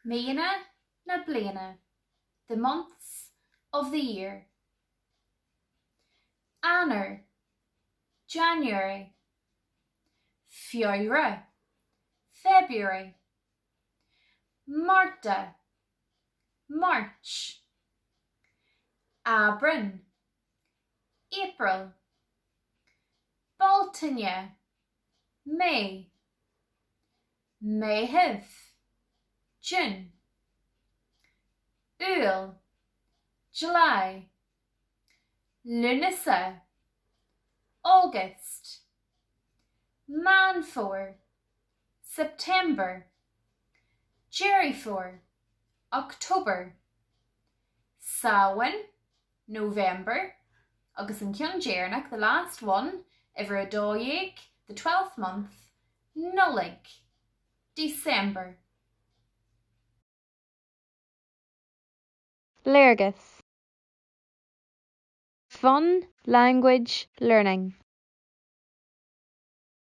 Míonna na bliana, the months of the year. Eanáir, January. Feabhra, February. Márta, March. Aibreán, April. Bealtaine, May. Meitheamh, June. Iúil, July. Lúnasa, August. Meán Fómhair, September. Deireadh Fómhair, October. Samhain, November. Agus an ceann deireanach, the last one, uimhir 12, the twelfth month, Nollaig, December. Léargas. Fun language learning.